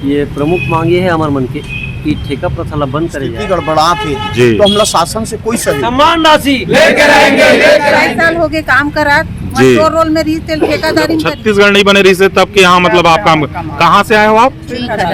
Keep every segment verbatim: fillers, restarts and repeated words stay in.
ये प्रमुख मांग ये है हमार मन के कि ठेका प्रथा ला बंद करे जाए। गड़बड़ात हे जी। तो हमला शासन से कोई सहयोग सम्मान राशि लेके रहेंगे, लेके रहेंगे। साल हो गए काम करत, जी। मजदूर रोल में रही तेल ठेकेदारी में करी। छत्तीसगढ़ नहीं बने रही से तब के यहाँ मतलब आप काम, कहाँ से आए हो आप?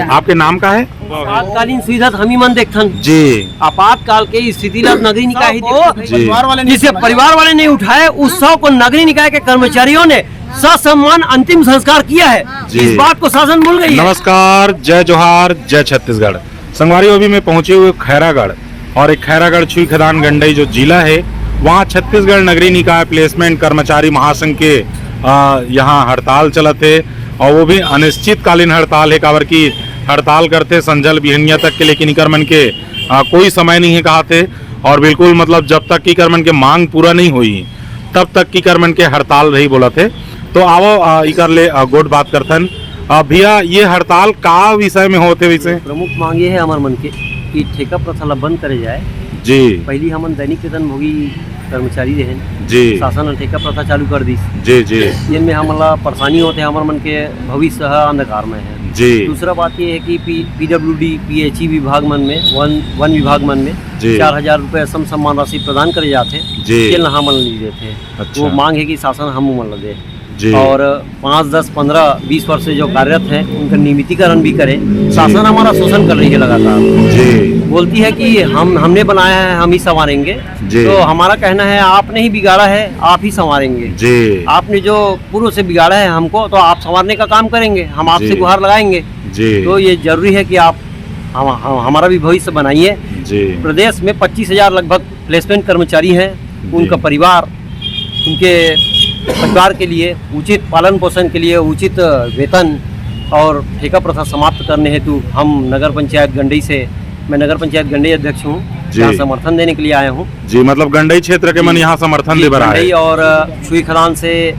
आपके नाम का है? आपातकालीन सुविधा तो हम ही मन देखथन। जी। आपातकाल के स्थिति ला नगरीय निकाय ही देखथे। जी। जिसे परिवार वाले नहीं उठाए, उस शव को नगरीय निकाय के कर्मचारियों ने ससम्मान अंतिम संस्कार किया है। जी। इस बात को शासन भूल गई है। नमस्कार, जय जोहार, जय छत्तीसगढ़। संगवारी, अभी मैं पहुंचे हुए खैरागढ़, और एक खैरागढ़ छुई खदान गंडई जो जिला है, वहां छत्तीसगढ़ नगरीय निकाय प्लेसमेंट कर्मचारी महासंघ के, आ, यहाँ हड़ताल चलत है, और वो भी अनिश्चितकालीन हड़ताल है, काबर की हड़ताल करते संझा बिहनिया तक के, लेकिन इकर मन के, आ, कोई समय नहीं है कहा थे, और बिल्कुल मतलब जब तक कि इकर मन के मांग पूरा नहीं होई, तब तक कि इकर मन के हड़ताल रही बोलत हे। तो आवो, आ, इकर ले, आ, गोठ बात करथन। आ, भैया, ये हड़ताल का विषय में होत हे वैसे? प्रमुख मांग ये है हमार मन के कि ठेका प्रथा ला बंद करे जाए। जी। पहली हमन दैनिक वेतन भोगी कर्मचारी रहेन। जी। शासन ने ठेका प्रथा चालू कर दीस। जी, जी। इनमें हमन ला परेशानी होते, हमर मन के भविष्य ह अंधकार में है। जी। दूसरा बात ये है कि पी-, पीडब्ल्यूडी, पीएचई विभाग मन में, वन, वन विभाग मन में जी। चार हजार रुपये सम सम्मान राशि प्रदान करे जाते, जी। तेल नहा मन नहीं देते। अच्छा। वो मांग है कि शासन हम उमन ला दे। जी। और पाँच, दस, पन्द्रह, बीस वर्ष से जो कार्यरत हैं, उनका नियमितीकरण भी करें। जी। शासन हमारा शोषण कर रही है लगातार। जी। बोलती है कि हम, हमने बनाया है, हम ही संवारेंगे। जी। तो हमारा कहना है, आपने ही बिगाड़ा है, आप ही संवारेंगे। जी। आपने जो पूर्व से बिगाड़ा है हमको, तो आप संवारने का काम करेंगे, हम आपसे जी। गुहार लगाएंगे। जी। तो ये जरूरी है कि आप हम, हम, हमारा भी भविष्य बनाइए। जी। प्रदेश में पच्चीस हजार लगभग प्लेसमेंट कर्मचारी हैं, जी। उनका परिवार, उनके परिवार के लिए उचित पालन पोषण के लिए उचित वेतन और ठेका प्रथा समाप्त करने हेतु हम नगर पंचायत गंडई से, मैं नगर पंचायत गंडई अध्यक्ष हूँ, जी। यहाँ समर्थन देने के लिए आया हूँ। जी, मतलब गंडई क्षेत्र के मन जी। यहाँ समर्थन जी, दे बर आए। गंडई और, अ, छुई खदान से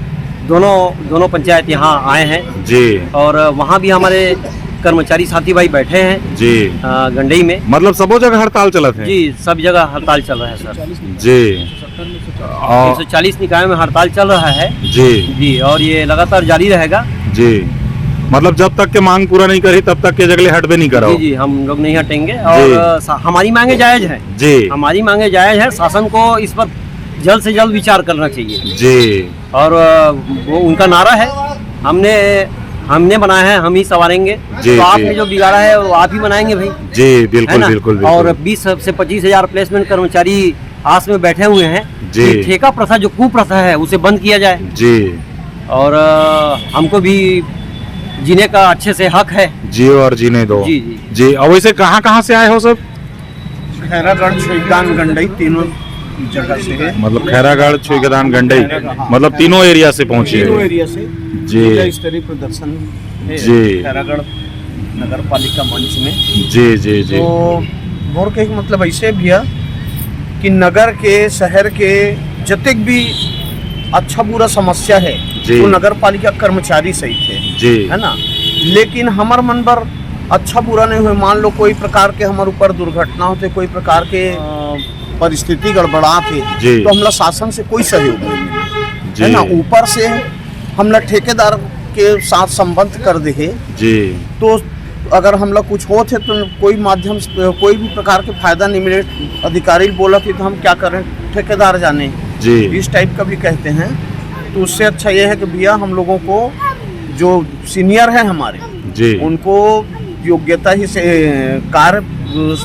दोनों, दोनों पंचायत यहाँ आए हैं। जी। और, अ, वहाँ भी हमारे कर्मचारी साथी भाई बैठे हैं। जी। अ, गंडई में। मतलब सबो जगह हड़ताल चलत है? जी, सब जगह हड़ताल चल रहा है सर। जी। और तीन सौ चालीस निकायों में हड़ताल चल रहा है। जी। जी, और ये लगातार जारी रहेगा। जी, मतलब जब तक के मांग पूरा नहीं करी तब तक के जगले हटबे नहीं करो। जी, जी, हम लोग नहीं हटेंगे। जी। और, अ, सा-, हमारी मांगे जायज है। जी। हमारी मांगे जायज है, शासन को इस पर जल्द से जल्द विचार करना चाहिए। जी। और, अ, वो उनका नारा है, हमने, हमने बनाया है, हम ही संवारेंगे। जी, तो जी। आपने जो बिगाड़ा है, वो आप ही बनाएंगे भाई। जी, बिल्कुल, है ना? बिल्कुल, बिल्कुल। और बीस से पच्चीस हजार प्लेसमेंट कर्मचारी आस में बैठे हुए हैं जी। कि ठेका प्रथा, जो कुप्रथा है, उसे बंद किया जाए। जी। और, अ, हमको भी जीने का अच्छे से हक है। जियो और जीने दो। जी, जी। जी, और वैसे कहाँ, कहाँ से आए हो सब? खैरागढ़, छुईखदान, गंडई, तीनों जगह से है। मतलब खैरागढ़, छुईखदान, गंडई, हाँ। मतलब तीनों एरिया से पहुँचे तीनों हो। एरिया से जी। जिला स्तरीय प्रदर्शन है जी। खैरागढ़ नगर पालिका मंच में। जी, जी, जी। तो बोल के एक मतलब ऐसे भैया कि नगर के, शहर के जतेक भी अच्छा बुरा समस्या है, जी। वो नगर पालिका कर्मचारी सहित है, जी। है ना? लेकिन हमर मन बर अच्छा बुरा नहीं हुए, मान लो कोई प्रकार के हमर ऊपर दुर्घटना होते, कोई प्रकार के, अ, परिस्थिति गड़बड़ात है, जी। तो हमला शासन से कोई सहयोग नहीं मिले, जी। है ना? ऊपर से हमला ठेकेदार के साथ संबंध कर दे है, जी। तो अगर हमला कुछ होत है तो कोई माध्यम से, कोई भी प्रकार के फायदा नहीं मिले, अधिकारी बोलत है तो हम क्या करें, ठेकेदार जाने, जी। इस टाइप का भी कहते हैं। तो उससे अच्छा ये है कि भैया हम लोगों को जो सीनियर है हमारे, जी। उनको योग्यता ही से कार्य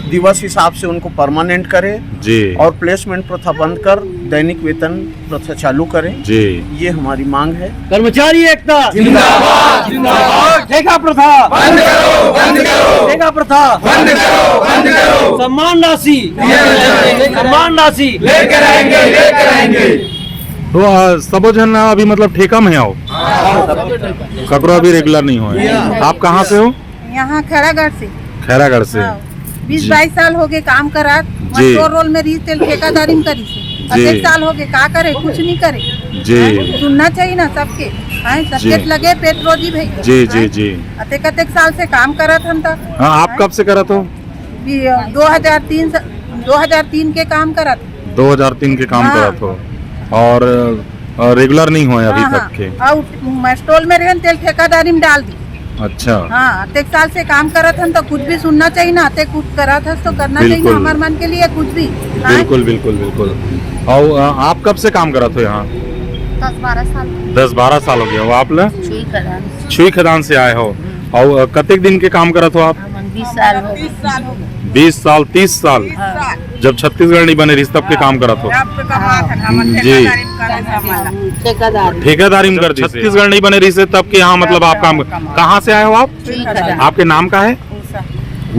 दिवस हिसाब से उनको परमानेंट करे जी। और प्लेसमेंट प्रथा बंद कर दैनिक वेतन प्रथा चालू करें। जी। ये हमारी मांग है। कर्मचारी एकता जिंदाबाद, जिंदाबाद। ठेका प्रथा बंद करो, बंद करो। ठेका प्रथा बंद करो, बंद करो। सम्मान राशि, सम्मान राशि लेके रहेंगे, लेके रहेंगे। तो, आ, सबो झन अभी मतलब ठेका में आओ, ककरो अभी रेगुलर नहीं हो। आप कहाँ से हो? यहाँ खैरागढ़ से। खैरागढ़ से। हाँ। बीस जी। बाईस साल हो गए काम करत, जी। मजदूर रोल में रही तेल ठेकेदारी में करी से। जी। अतेक साल हो गए, का करे, कुछ नहीं करे। जी। सुनना चाहिए ना सबके, हैं, सबके जी। लगे पेट रोजी भाई। जी, जी, हैं? जी। अतेक, अतेक साल से काम करत हम तो। हाँ, आप हैं? कब से करत हो? भी, अ, दो हज़ार तीन से, दो हज़ार तीन के काम करत। दो हज़ार तीन के काम हाँ। करत हो और, अ, रेगुलर नहीं होए अभी हाँ, तक हाँ। के। और मैं स्टॉल में रहन तेल ठेकेदारी में डाल दी। अच्छा। हाँ, अतेक साल से काम करत हन तो कुछ भी सुनना चाहिए ना, अतेक कुछ करत हस तो करना चाहिए ना, बिल्कुल। हमार मन के लिए कुछ भी। हाँ? बिल्कुल, बिल्कुल, बिल्कुल। और, अ, आप कब से काम करत हो यहाँ? दस बारह साल। दस बारह साल हो गया हो आप ला? छुई खदान। छुई खदान से आए हो। और, अ, कतेक दिन के काम करत हो आप? हमन बीस साल हो गए। बीस साल, तीस साल। हाँ। जब छत्तीसगढ़ नहीं बने रहिस तब के काम करत हो? तब के कमात हन, हमन जी। ठेकेदारी में करे सब वाला। ठेकेदार। ठेकेदारी में कर दी। छत्तीसगढ़ नहीं बने रहिस तब के यहाँ, मतलब, आप काम, कहाँ से आए हो आप? छुई खदान। आपके नाम का है? उषा।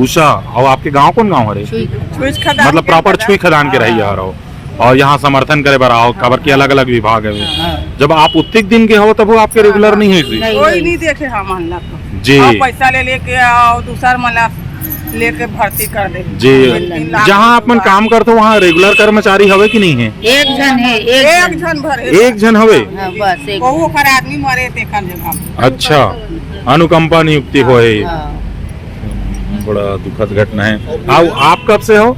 उषा। और आपके गांव कौन गांव हरे? छुई खदान। छुई खदान मतलब, के proper छुई खदान के रहिया हरो। और यहाँ समर्थन करे बर आओ, काबर कि अलग-अलग विभाग है। हाँ। जब आप उतनी दिन के हो, तब वो आपके regular नहीं हुई? नहीं, कोई नहीं। नहीं देखे हमन ला तो। जी। और पैसा ले लेके आओ, दूसर मन ला लेके भर्ती कर दे। जी। तीन लाख जहाँ आप मन रुपया। काम करते हो, वहाँ regular कर्मचारी हवे कि नहीं है? एक झन है, एक एक झन। झन भर है। एक झन हवे? हाँ, बस एक। वो ओकर आदमी मरे, तेखन जगह। अच्छा, अनुकंपा नियुक्ति हाँ, होए। हाँ। बड़ा दुखद घटना है। अब आप कब से हो?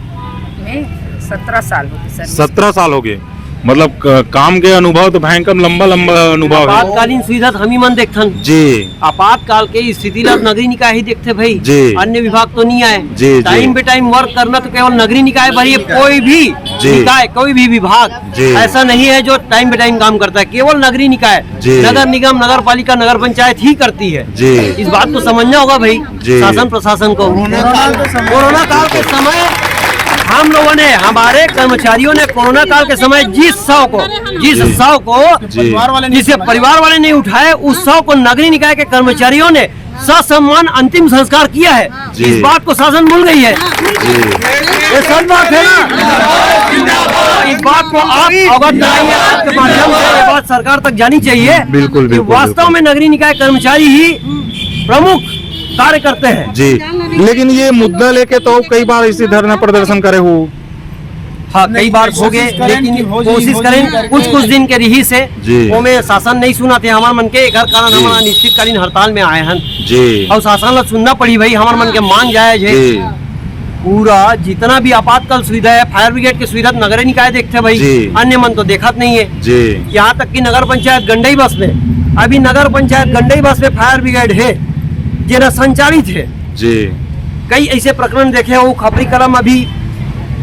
मैं सत्रह साल हो गए सर। सत्रह साल हो गए, मतलब, क-, काम के अनुभव तो भयंकर लंबा लंबा अनुभव है। आपातकालीन सुविधा तो हम ही मन देखथन। जी। आपातकाल के स्थिति ला नगरीय निकाय ही देखथे भाई। जी। अन्य विभाग तो नहीं आए। जी, जी। Time पे time work करना तो केवल नगरीय निकाय पर ही है, कोई भी जी। निकाय, कोई भी विभाग जी। ऐसा नहीं है जो time पे time काम करता है, केवल नगरीय निकाय, जी। नगर निगम, नगर पालिका, नगर पंचायत ही करती है। जी। इस बात को समझना होगा भाई, जी। शासन प्रशासन को। कोरोना काल के समय कोरोना काल के समय हम लोगों ने, हमारे कर्मचारियों ने कोरोना काल के समय जिस सौ को, जिस जी। सौ को जी। जिसे परिवार वाले नहीं उठाए, उस सौ को नगरीय निकाय के कर्मचारियों ने ससम्मान अंतिम संस्कार किया है। जी। इस बात को शासन भूल गई है। जी। ये सच बात है ना? इस बात को आप अवगत कराइए, आपके माध्यम से ये बात सरकार तक जानी चाहिए बिल्कुल, कि बिल्कुल, वास्तव बिल्कुल। में नगरीय निकाय कर्मचारी ही प्रमुख कार्य करते हैं। जी, लेकिन ये मुद्दा लेके तो कई बार इसी धरना प्रदर्शन करे हो। हाँ, कई बार हो गए, कोशिश करें लेकिन कि हो जाए, कोशिश हो करें, जाए। कुछ कुछ दिन के रही से जी। वो में शासन नहीं सुनाथे हमर मन के, एकर कारण जी। हमन अनिश्चितकालीन हड़ताल में आए हन। जी। और शासन ला सुनना पड़ी भाई, हमर मन के मांग जायज है। जी। पूरा जितना भी आपातकाल सुविधा है, fire brigade की सुविधा तो नगरीय निकाय देखथे भाई, जी। अन्य मन तो देखत नहीं है। जी। यहाँ तक कि नगर पंचायत गंडई बस में, अभी नगर पंचायत गंडई बस में fire brigade है, जेना संचालित है। जी। कई ऐसे प्रकरण देखे हो, खपरी कला में अभी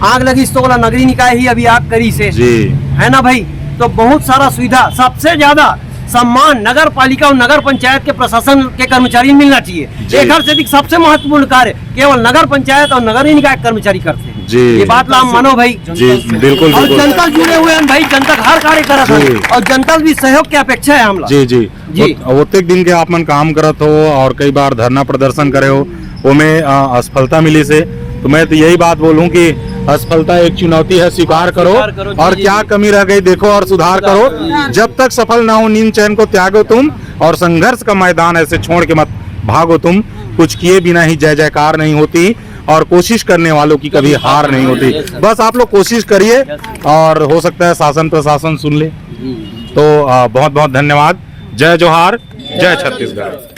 आग लगिस तो ओला नगरीय निकाय ही अभी आग करिस हे। जी। है ना भाई? तो बहुत सारा सुविधा, सबसे ज्यादा सम्मान नगर पालिका और नगर पंचायत के प्रशासन के कर्मचारी मिलना चाहिए। जी। एकर से अधिक सबसे महत्वपूर्ण कार्य केवल नगर पंचायत और नगरीय निकाय के कर्मचारी करथे। जी। ये बात ला हम मानो भाई। जी, बिल्कुल, और बिल्कुल। जनता जुड़े हुए हैं भाई, जनता के हर कार्य करत जी। है और जनता से भी सहयोग की अपेक्षा है हमला। जी, जी। जी। ओत-, ओतेक दिन के आप मन काम करत हो और कई बार धरना प्रदर्शन करे हो, ओमे, अ, असफलता मिलिस हे, तो मैं तो यही बात बोलूं कि असफलता एक चुनौती है, स्वीकार करो स्वीकार करो, जी, और जी, क्या जी। कमी रह गई देखो और सुधार सुधार करो। करो। जब तक सफल ना हो नींद चैन को त्यागो तुम, और संघर्ष का मैदान ऐसे छोड़ के मत भागो तुम। कुछ किए बिना ही जय जयकार नहीं होती, और कोशिश करने वालों की कभी हार नहीं होती। बस आप लोग कोशिश करिए और हो सकता है शासन प्रशासन सुन ले। तो, अ, बहुत बहुत धन्यवाद। जय जोहार, जय छत्तीसगढ़।